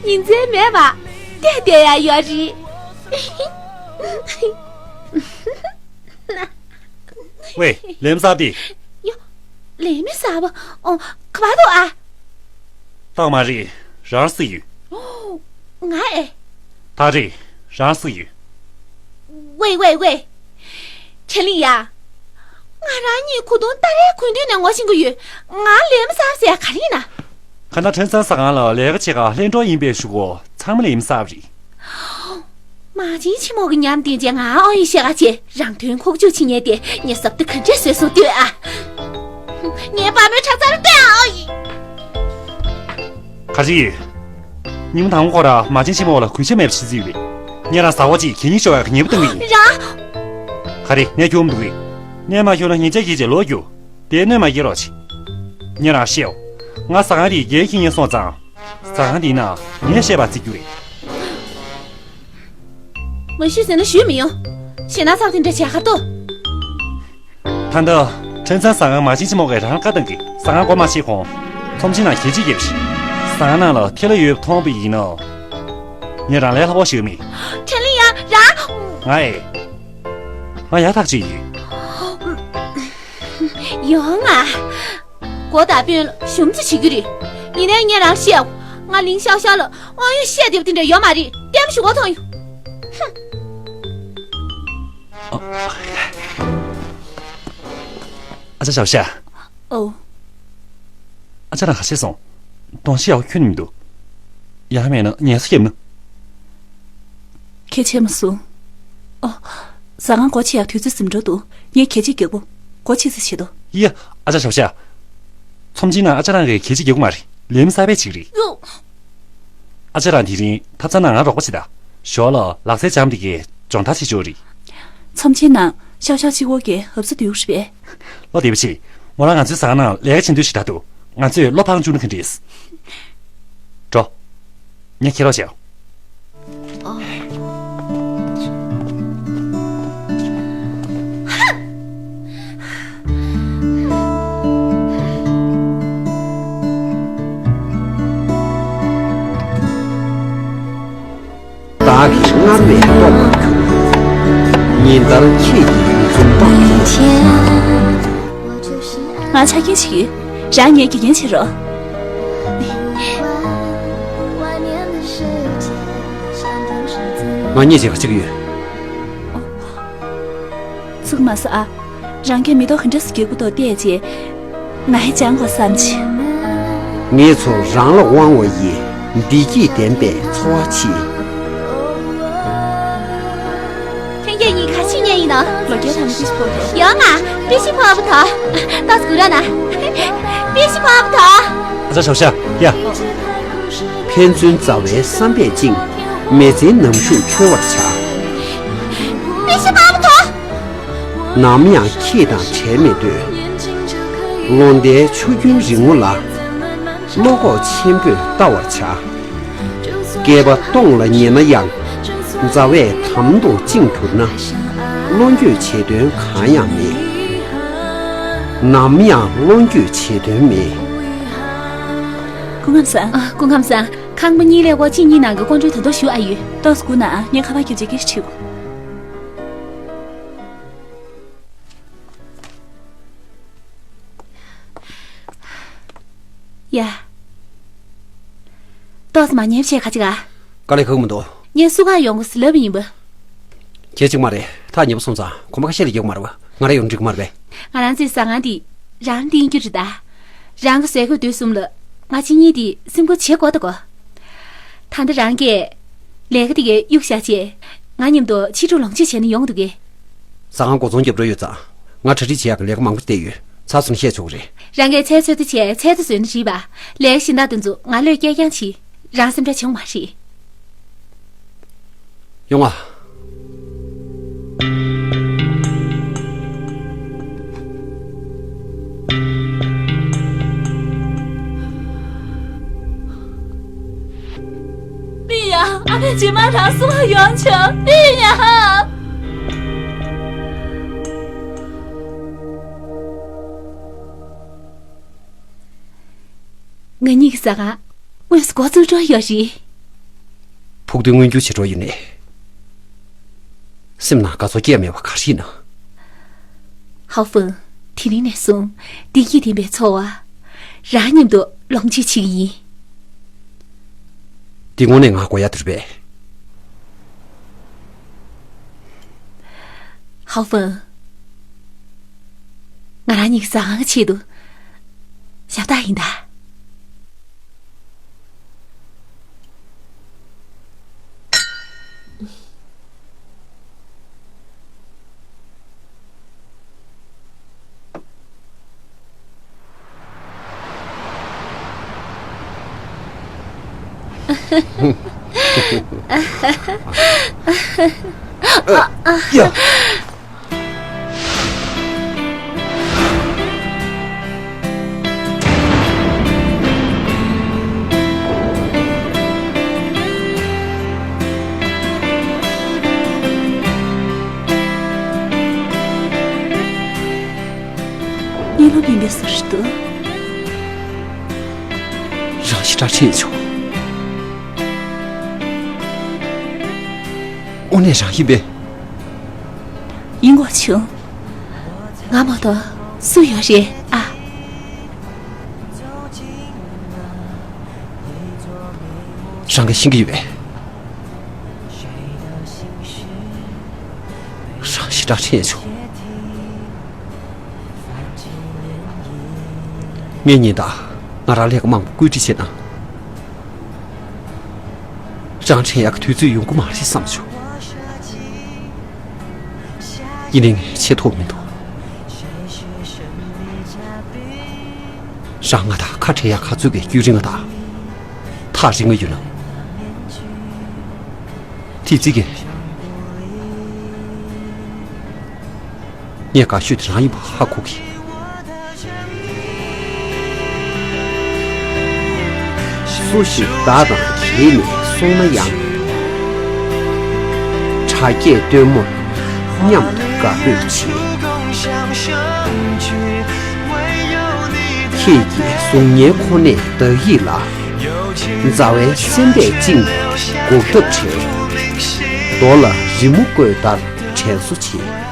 ཉིན་མཚན་མེད་པར་བསྡད་བསྡད་ཡ་ཡོད་རེད། ཝེ། ལས་མི་གསར་པ་དེ། ཡ། ལས་མི་གསར་པ། ཨོ། ག་པར་འདུག་ཨ། རྟགས་མ་རེད། རང་སུ་ཡོད། ཨོ། ང་ཨེ། ད་རེད། རང་སུ་ཡོད། ཝེ་ཝེ་ཝེ། ཁྲེན་ལི་ཡ། ང་རང་གཉིས་གོ་དུང་ཏ་རའི་གོས་མདུན་ནས་ངོ་ཤེས་ཀྱི་ཡོད། ང་ལས་མི་གསར་པ་ཟེར་ཡ་ག་རེ་ཡིན་ན། ཁ་ན་ཁྲེན་ཚན་ཟ་ཁང་ལ་ལས་ཀ་བྱེད་ག་ལྷན་གྲོགས་ཡིན་པའི་གཞུག་གུ་ཚང་མ་ལས་མི་གསར་པ་རེད། མ་བྱན་ཆེན་མོ་གི་ཉམས་བསྟན་རྗེས་ང་ཨོ་ཡི་ཤེས་ག་ཆེ་རང་དོན་ཁོག་བཅུག་ཕྱིན་ཉེ་དེ་ངས་ཟབ་ཏུ་ག་འདྲས་བཟོས་སོང་ལྟོས་ཨ། ངའི་པ་མོའི་ཁྲག་རྩ་རུ་ལྟོས་ཨ་ཨོ་ཡི། ག་རེ་ཡོད། ཉིན་མོ་དང་པོ་ཁོ་ར་མ་བྱན་ཆེན་མོ་ལ་གུས་ཞབས་མེད་པ་བྱེད་རྩིས་ཡོད་པས། ངས་རང་ཟ་བ་ཅིག་གད་སྙིགས་ཤོར་བའི་ཉེས་པ་གཏང་གི་ཡིན། རང་། ག་རེ་ངས་ཁྱོད་འདུག་གི། གནས་མ་ཤོར་ན་ཉིན་ཆ་གྱིས་ཅེས་ལོག་རྒྱུ། དེ་གནོད་མ་སྐྱེལ་རོགས་བྱེད། ངས་རང་བཤད་འོ། ང་ཟ་ཁང་དེའི་འགན་འཁྱེར་མཁན་སོང་ཙང་། ཟ་ཁང་དེའི་ནང་ངས་བཤད་པ་བརྩི་རྒྱུ་རེད། མ་ཞུས་ཟེར་ན་ཞུས་མི་ཡོང་། ཞེ་ན་ཚགས་དེ་འདྲ་བྱས་ཁ་ཏོ། ད་ལྟ་ཁྲེན་ཚན་ཟ་ཁང་མ་བྱན་ཆེན་མོ་གིས་རང་བཀའ་བཏང་གི། ཟ་ཁང་སྒོ་མ་ཕྱེ་གོང་ཚོམས་ཆེན་ནང་གད་ཕྱིས་བརྒྱབ་ཤིག་ཟ་ཁང་ནང་ལ་ཐལ་བ་ཡོད་པ་མཐོང་པ་ཡིན་ན། ངས་རང་ལས་སླ་པོ་ཞིག་མེད། ཁྲེན་ལི་ཡ་རང་། ང་ཨེ། ང་ཡག་ཐག་ཆོད་ཡིན། ཡོང་ང་། མགོ་དང་དཔོན་ལ་ཞུམ་ཚུ་བྱེད་རྒྱུ་རེད། ཡིན་ནའི་ངས་རང་བཤད། ང་ལིང་ཤའོ་ཤའོ་ལ་དབང་ཡོད་བཤད་བསྡད་པ་དེ་འདྲ་ཡོད་མ་རེད། ལྟད་མོ་ཞུ་གོ་ཐོང་ཡོང་། ཧུམ། ཨ་ཅག་ཞའོ་ཤ། ཨོ། ཨ་ཅག་རང་ག་བྱས་སོང་། གདོང་ཤི་ཡག་ཁྱོན་ནས་མི་འདུག་ཡང་མེད་ན་ངལ་གསོ་བརྒྱབ་ན། གལ་ཆེ་མ་སོང་། ཨོ། ཟ་ཁང་སྒོ་ཕྱེ་ཡག་དུས་ཚོད་ཟིན་འགྲོ་འདུག་ངས་གད་ཕྱིས་རྒྱག་གོ། སྒོ་ཕྱེ་ཚེ་བྱེད་དོ། ཡ། ཨ་ཅག་ཞའོ་ཤ། ཚོམས་ཆེན་ནང་ཨ་ཅག་རང་གིས་གད་ཕྱིས་རྒྱག་གོ་མ་རེད། ལས་མི་གསར་པས་བྱེད་ཀྱི་རེད། ཡོ། ཨ་ཅག་རང་དེ་རིང་ཐབ་ཚང་ནང་ང་རོགས་པ་བྱེད་ད། ཞོར་ལ་ལག་རྩལ་སྦྱངས་པ་དེ་གས་སྦྱོང་བརྡར་བྱེད་ཆོག་རེད། ཚོམས་ཆེན་ནང་ཤའོ་ཤའོ་གཅིག་པོ་གིས་ཧབ་ཚ་སྡོད་ཀྱི་རེད་པས། ལོ་དེ་བ་ཆེ། མོ་རང་ང་ཚོའི་ཟ་ཁང་ནང་ལས་ཀ་བྱེད་འདོད་ཞིག་ད་འདུག་ང་ཚོས་བློ་ཕངས་བཅུག་ན་ག་འདྲས། འགྲོ། ངས་ཁྱེར་རོགས་བྱེད། བདག་གིས་སྔར་བས་ལྟོགས་པར་གྱུར། ཉིན་ལྟར་ཁྱེད་ཀྱི་འཛུམ་བག་གིས། ང་ཆ་རྐྱེན་ཞིག་ཡོད། རང་ངའི་དགེ་རྒན་བྱེད་རོགས། ང་གཉིས་བྱེད་ག་ཅིག་ཡོད། ཚུགས་མ་སོ་ཨ། རང་གིས་མེ་ཏོག་ག་འདྲ་སེ་རྒྱག་གི་འདུག་བལྟས་རྗེས། ང་ཡི་སྦྱང་དགོས་བསམ་བྱས། ངེད་ཚོ་རང་ལ་དབང་བ་ཡི་བདེ་སྐྱིད་ལྡན་པའི་འཚོ་བ་ཕྱིན། ཁྱེད་ཀྱིས་ངའི་ག་ཤེད་ཉན་ཡིན་ནམ། ལོ་བརྒྱ་ཐམ་པའི་པིཤི་ཕོག་ཐལ། ཡོང་ང་། པིཤི་ཕོག་པ་དང་། ཏོག་ཙམ་སྒུག་རོགས་གནང་། པིཤི་ཕོག་པ་དང་། ཨ་ཅག་ཞའོ་ཤ། ཡ། ཕན་ཚུན་མཛའ་བའི་བསམ་པས་བཅིངས། མི་ཚེའི་ནམ་ཞུགས་འཁྱོལ་བར་བྱ། པིཤི་ཕོག་པ་དང་། ནམ་ཡང་ཁྱེད་དང་བྲལ་མི་འདོད། ལོ་ཟླའི་ཆུ་རྒྱུན་རིང་མོ་ལ། བློ་ཁོག་ཆེན་པོས་ལྟ་བར་བྱ། བསྐལ་པ་སྟོང་ལ་ཉེ་ན་ཡང་། མཛའ་བས་དམ་དུ་བཅིངས་གྱུར་ན། བློ་འགྱོད་བྱེད་དོན་གང་ཡང་མེད། ནམ་ཡང་བློ་འགྱོད་བྱེད་དོན་མེད། སྐུ་ཁམས་བཟང་། ཨ། སྐུ་ཁམས་བཟང་། ཁང་པ་གཉིས་ལས་སྒོ་ཕྱེ་གཉིས་ནང་གི་ཀོང་ཀྲོའི་དོན་དུ་ཞུ་ཨ་ཡོད། ཏོག་ཙམ་སྒུག་ན་ཨ། ངས་ཁ་པར་རྒྱབ་བྱས་སྐད་ཆ་དྲིས་དགོས། ཡ། ཏོག་ཙམ་མ་ཉན་བྱས་ཁ་ཅིག་ཨ། དཀའ་ལས་ཁག་མི་འདུག་ངས་སུ་གང་ཡོང་དགོས་ཟེར་ལབ་པ་ཡིན་པ། ཁྱེད་ཅིག་མ་རེད། ཐག་ཉེ་པོ་སོང་ཙང་གོམ་པ་ཁ་ཤས་ལས་རྒྱག་གི་མ་རེད་པ། ང་རང་ཡོང་འགྲིག་གི་མ་རེད་པས། ང་རང་ཚོའི་ཟ་ཁང་འདི་རང་འདི་ཡིན་རྒྱུ་རེད་ད། རང་གི་ཟས་གོས་དུས་གསུམ་ལ་ང་ཕྱི་ཉིན་འདི་སེམས་ཁུར་བྱེད་དགོས་ད་གོ། ད་ལྟ་རང་གིས་ལས་ཀ་དེ་གའི་གཡུག་བཞག་བྱས། ང་མཉམ་དུ་ཕྱི་དྲོ་ལོངས་སྤྱོད་བྱས་ན་ཡོང་འདུག་གས། ཟ་ཁང་སྒོ་ཚང་རྒྱབ་འགྲོ་ཡོད་ཙང་། ང་གྲ་སྒྲིག་བྱེད་ཡག་གི་ལས་ཀ་མང་པོ་བསྡད་ཡོད། ཚར་སོང་ན་བཤད་ཆོག་གི་རེད། རང་གིས་ཚལ་འཚོལ་དུ་བྱས་ཚལ་དུ་བཟོས་ན་རེད་པ། ལས་ཀ་གཞན་དག་དེ་ཚོ་ང་བློས་བཀལ་རྐྱང་བྱེད། རང་སེམས་ཁྲལ་བྱུང་མ་རེད། ཡོང་ང་། ལི་ཡ། ཨ་ཕས་རྗེས་མ་རང་སྲུང་ལ་ཡོང་བྱུང་། ལི་ཡ། ང་གཉིས་ཀྱི་ཟ་ཁང་དངོས་སུ་འགོ་བཙུགས་འགྲོ་ཡོད་རེད། ཕུགས་འདུན་མངོན་འགྱུར་བྱེད་འགྲོ་ཡིན་ནས། སེམས་ནང་དགའ་ཚོར་སྐྱེ་མེད་པ་ག་རེ་ཡིན་ན། ཧའོ་ཧྥང་། དེ་རིང་ནས་བཟུང་བདེ་སྐྱིད་ལྡན་པའི་འཚོ་བ། རང་མཉམ་དུ་ལོངས་སྤྱོད་བྱེད་ཀྱི་ཡིན། འདི་དངོས་གནས་ང་དགོས་ཡ་འདུག་པས། ཧའོ་ཧྥང་། ང་རང་གཉིས་ཀྱི་ཟ་ཁང་གི་ཆེད་དུ་ཞབས་ཏག་ཡིན་ད། ཡ། གཉིད་ལོག་མིན་པའི་བཟོ་ཞིག་འདུག་རང་ཞེ་དྲག་ཁྲེལ་བྱུང་། དངོས་གནས་རང་ཡིན་པས། ཡིན་དགོས་བྱུང་། ང་མ་གཏོགས་སུ་ཡོད་རེད་ཨ། རང་གིས་ཤེས་ཀྱི་ཡོད་པས། རང་ཞེ་དྲག་ཁྲེལ་བྱུང་། ངས་ཉིན་ལྟར་ང་རང་ལས་ཀ་མང་པོ་བཀོད་སྒྲིག་བྱས་ན། རང་དྲན་ཡག་གི་དུས་ཚོད་ཡོང་གི་མ་རེད་བསམ་བྱུང་། ཡིན་ནའི་ངས་བྱེད་ཐུབ་མི་འདུག་རང་ང་དང་ཁ་བྲལ་ཡག་ག་ཚོད་ཀྱི་རྒྱུན་རིང་ང་དང་ཐག་རིང་ང་ཡོད་ན། དེ་ཚིག་གི། ངས་དགའ་ཤོས་དེ་རང་ཡིན་པ་ཧ་གོ་གི། སུ་ཞིག་བདག་དང་གྱེས་ནས་སོང་ན་ཡང་། གྲ་རྒྱས་སྟོན་མོར་མཉམ་དུ་དགའ་འབོད་བྱེད། ཁྱེད་ཀྱི་གཟུགས་བརྙན་ཁོ་ནའི་བདག་ཡིད་ལ། མཛའ་བའི་སེམས་པས་བཅིངས་པའི་འགུག་ཐབས་བྲལ། རྡོ་ལ་རི་མོ་བརྐོས་ལྟར་དྲན་གསོ་བྱེད།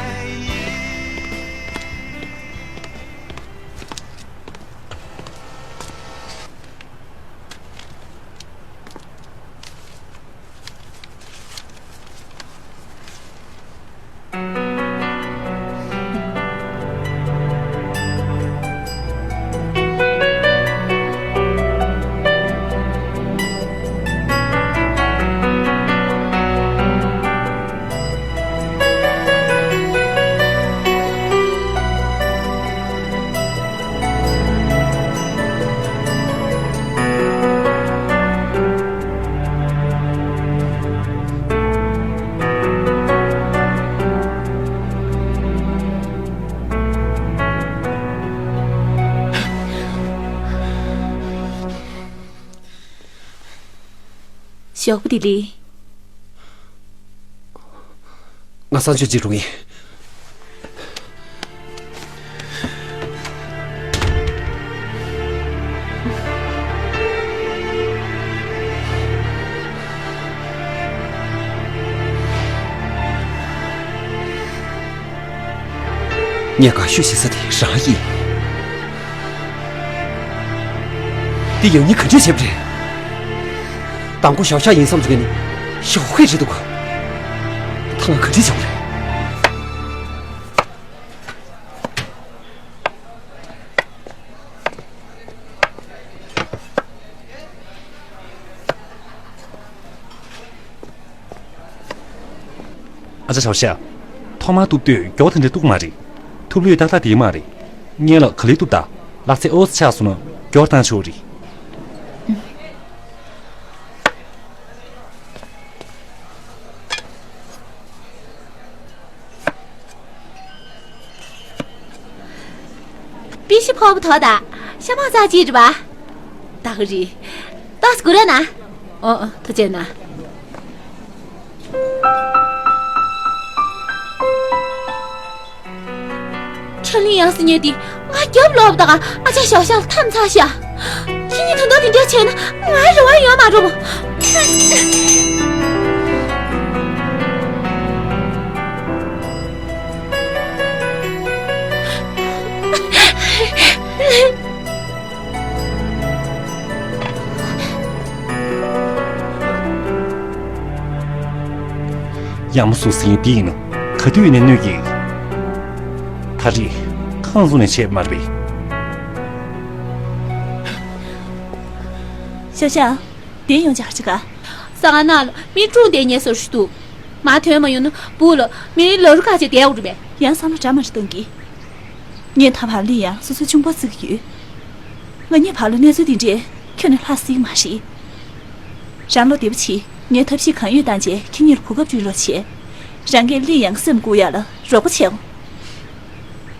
ཞོགས་པ་བདེ་ལེགས། ང་གསང་སྤྱོད་བྱེད་འགྲོ་གི་ཡིན། ངས་དགའ་ཤོས་བྱེད་ས་དེ་རང་ཡིན། འདི་ཡང་སྙིང་ག་འདྲས་བྱས་པ་རེད། མདང་དགོང་ཞའོ་ཤ་ཡིན་བསམ་བྱུང་ནི་ཞའོ་ཧུའེ་རེད་འདུག་ག་ད་ང་ག་འདྲས་བྱེད་དགོས་རེད། ཨ་ཅག་ཞའོ་ཤ། ཐོག་མར་གཏུབ་དུས་མགྱོགས་དེ་འདྲ་གཏུབ་མ་རེད། ཐུབ་ལོས་ཏག་ཏག་དེ་མ་རེད། སྔོན་ལ་ག་ལེར་གཏུབ་ད། ལག་རྩལ་འོས་ཆགས་སོང་ན་མགྱོགས་བཏང་ཆོག་རེད། ཕྱི་ཕོ་བ་ཐོག་ད་ཤ་མང་ཙག་ཅིག་རེད་པ། ད་གི་རེད། ཏོག་ཙམ་སྒུག་རོགས་གནང་། ཨོ་ཨོ། ཐུགས་རྗེ་གནང་། ཁྲ་ལིང་ཡང་ཟེར་མཁན་དེ་ང་རྒྱབ་ལོག་པ་དང་ཨ་ཅག་ཞའོ་ཞའོ་ལ་འཐམ་ཚར་ཤག་ཁྱེད་གཉིས་ད་དུང་དེ་འདྲ་བྱས་ན་ང་རེ་བ་ཡོད་མ་རེད་མོ། ཡག་མོ་བཟོ་ཟེར་མཁན་འདི་ཡིན་ན་ག་དུས་ནས་གནོད་ཀྱི། ད་རེས་ཁ་བཟུང་ནས་བྱས་པ་མ་རེད་པས། ཞའོ་ཞའོ། དེ་ཡོང་ཆ་ཅི་ག་ས་ག་ནང་ལ་མི་ཀྲུང་དེ་ཉེ་སོར་ཞིག་འདུག་མ་ཐོན་མ་ཡོང་ན་སྦུག་ལ་མི་ལ་རུ་ཁ་ཆེ་དེ་འུ་རུ་བས། ཡང་བསམ་བློ་འདྲ་མ་འདྲ་གཏོང་གི། ངས་ད་བར་ལི་ཡང་སོ་སོའི་ཆུང་པོ་བརྩི་གི་ཡོད། ང་གཉིས་བར་ལ་གནས་ཚུལ་དེ་འདྲས་ཁྱོན་ནས་ལྷག་སྲིད་མ་རེད། རང་བློ་བདེ་པོ་བྱེད། ངས་ཐབས་ཤེས་གང་ཡོད་བཏང་རྗེས་ཁྱེད་གཉིས་ལ་གོ་སྐབས་བསྐྲུན་རོགས་བྱེད། རང་གིས་ལི་ཡང་སེམས་འགུག་ཡག་ལ་རོགས་པ་བྱེད།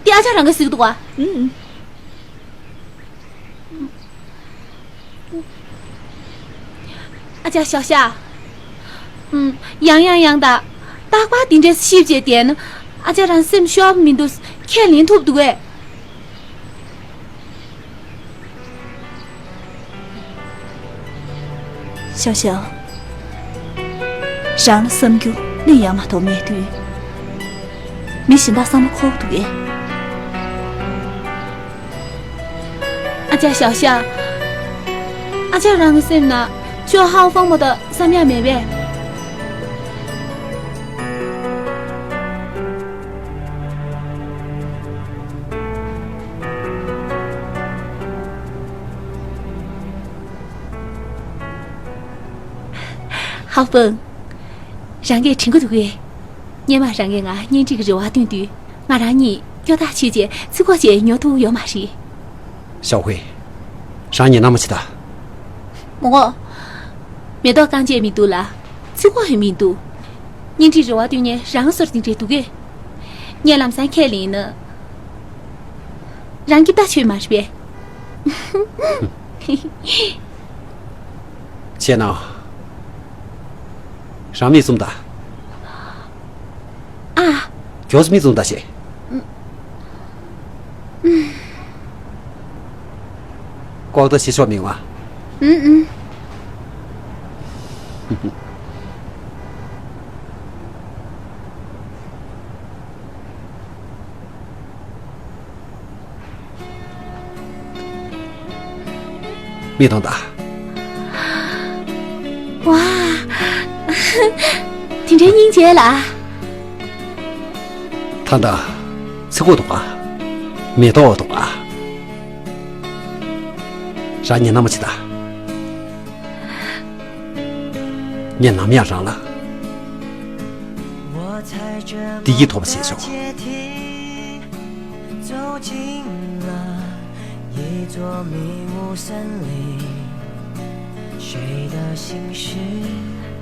དེ་ཨ་ཅག་རང་གིས་གཟིགས་འདུག་ག་ཨུམ། ཨ་ཅག་ཞའོ་ཞའོ། ཨུམ། ཡང་ཡང་ཡང་ད། རྟག་པར་འདི་འདྲས་ཤིབ་བྱས་བསྡད་ན། ཨ་ཅག་རང་སེམས་ཤོར་བ་མི་འདུག་ཁས་ལེན་ཐུབ་འདུག་གས། ཞའོ་ཞའོ། རང་ལ་བསམ་རྒྱུ་གླེང་ཡག་མ་གཏོགས་མེད་དུས། མི་གཞན་དག་བསམ་བློ་འཁོར་འདུག་གས། ཨ་ཅག་ཞའོ་ཞའོ། ཨ་ཅག་རང་གི་སེམས་ན་ཅོ་ཧའོ་ཧྥང་མོ་དང་བསམ་ཡག་མེད་པས། ཧའོ་ཧྥང་། རང་གིས་དྲན་གྱི་འདུག་གས། སྔོན་མ་རང་གིས་ང་གཉེན་སྒྲིག་གི་རེ་བ་བཏོན་དུས་ང་རང་གཉིས་སྐྱོ་ཐག་ཆོད་རྗེས་ཚིག་གོ་བཅས་ཉོ་ཐུབ་ཡོད་མ་རེད། ཞའོ་ཧུའེ། རང་ཉིད་ནམ་མ་བྱེད་ད། མོ་གོ། མེ་ཏོག་རྐང་རྗེས་མི་འདུག་ལ། ཚིག་གོ་ཡང་མི་འདུག་གཉེན་སྒྲིག་རེ་བ་བཏོན་མཁན་རང་སོར་དེ་འདྲས་འདུག་གས། ངས་ལམ་སང་ཁས་ལེན་ན། རང་སྐྱིད་ཐག་ཆོད་མ་རེད་པས། བྱས་ན། རང་མིག་བཙུམ་ད། ཨ། མགྱོགས་སུ་མིག་བཙུམ་ད་བྱས། ལྐོག་ཟ་བྱེད་ཆོག་མིན་པ། ཨུམ་ཨུམ། མིག་གདོང་ད། ཝ། དེ་འདྲའི་སྙིང་རྗེ་ལ། ད་ད། ཚིག་གོ་འདུག་ག་མེ་ཏོག་འདུག་ག་རང་ཉིད་ནམ་མ་བྱེད་ད། ངས་ནམ་ཡང་རང་ལ་བདེ་སྐྱིད་ཐོབ་པ་བྱེད་ཆོག་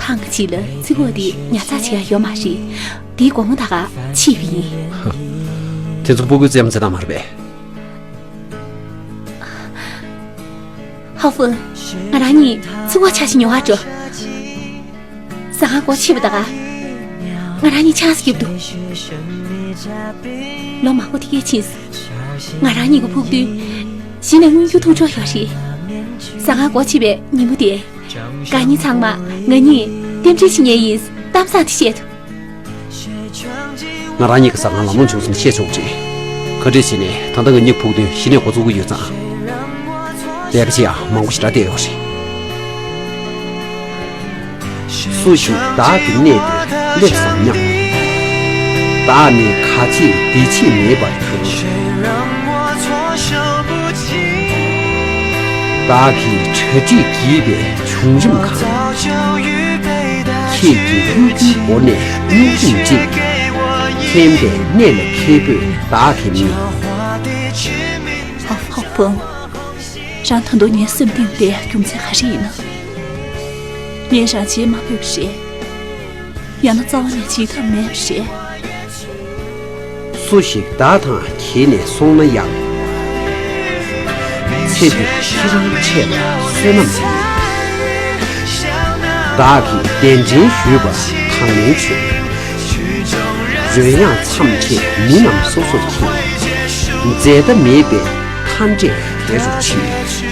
ཐེངས་གཅིག་ལ་ཚིག་གོ་འདི་ཉར་ཚགས་བྱེད་ཡ་ཡོད་མ་རེད། དེའི་དགོང་མོ་ད་ག་ཕྱིས་པ་ཡིན། དེ་ཚོ་སྤུ་གུའི་རྩེད་མོ་རྩེ་སྟངས་མ་རེད་པས། ཧ་ཧྥུ། ང་རང་གཉིས་ཚིག་གོ་འཆར་གཞི་ཉོ་བར་འགྲོ། ཟ་ཁང་སྒོ་ཕྱེ་བ་ད་ག་ང་རང་གཉིས་ཆགས་སུ་བརྒྱབ་འདུག་ལོ་མང་པོ་དེ་གས་ཕྱིན་སོང་། ང་རང་གཉིས་ཀྱི་ཕུགས་འདུན་གཞི་ནས་མངོན་འགྱུར་ཐུབ་ཆོག་ཡོད་རེད། ཟ་ཁང་སྒོ་ཕྱེ་བའི་ཉིན་མོ་དེ། དགའ་ཉེ་ཚང་མ་ང་གཉིས་རྟེན་འབྲེལ་བྱེད་མཁན་ཡིན་གཏམ་བཟང་དེ་བཤད་འདུག་ང་རང་ཉིད་ཀྱི་ཟ་ཁང་ལམ་ལྷོང་བྱུང་སོང་བཤད་ཆོག་གི་རེད། ག་འདྲས་བྱས་ནས་ད་ལྟ་ང་གཉིས་ཕུགས་འདུན་གཞི་ནས་འགོ་ཚུགས་ཀྱི་ཡོད་ཙང་། ལས་ཀ་བྱེད་ཡག་མང་པོ་ཞེ་དྲག་བསྡད་ཡོད་རེད། སུ་ཞིག་བདག་གི་གནས་དེར་སླེབས་སམ་སྙམ། བདག་ནི་ག་ཚད་བདེ་སྐྱིད་མེད་པར་གྱུར། བདག་གི་གྲ་སྒྲིག་བགྱིས་པའི་བྱུང་རིམ་གང་། ཁྱེད་ཀྱི་གཡོ་སྒྱུའི་སྒོ་ནས་སྙོག་འཛིང་ཅིག་མཁྱེན་པའི་གནས་ལ་ཁེ་པོས་བདག་གི་མིག་ཧོ་ཧོ་ཧྥུང་། རང་ད་དུང་ངའི་སེམས་གཏིང་བསྡད་ཡག་རྒྱུ་མཚན་ག་རེ་ཡིན་ནམ། ངས་རང་བརྗེད་མ་ཕོད་པ་རེད། ཡང་ན་རྩ་བ་ནས་བརྗེད་ཐབས་མེད་པ་རེད། སུ་ཞིག་བདག་དང་གྱེས་ནས་སོང་ན་ཡང་། ཆེད་དུ་ཁྱེད་རང་ཆེད་ལ་བསོད་ནམས་ཡིན། བདག་གིས་གདན་འདྲེན་ཞུས་པ་དང་ལེན་བྱོས། རོལ་དབྱངས་མཚམས་ཆད་མི་རྣམས་སོ་སོར་ཁེངས། འཛད་མཐའ་མེད་པའི་མཁའ་འགྲོས་དལ་དུ་ཕྱིན།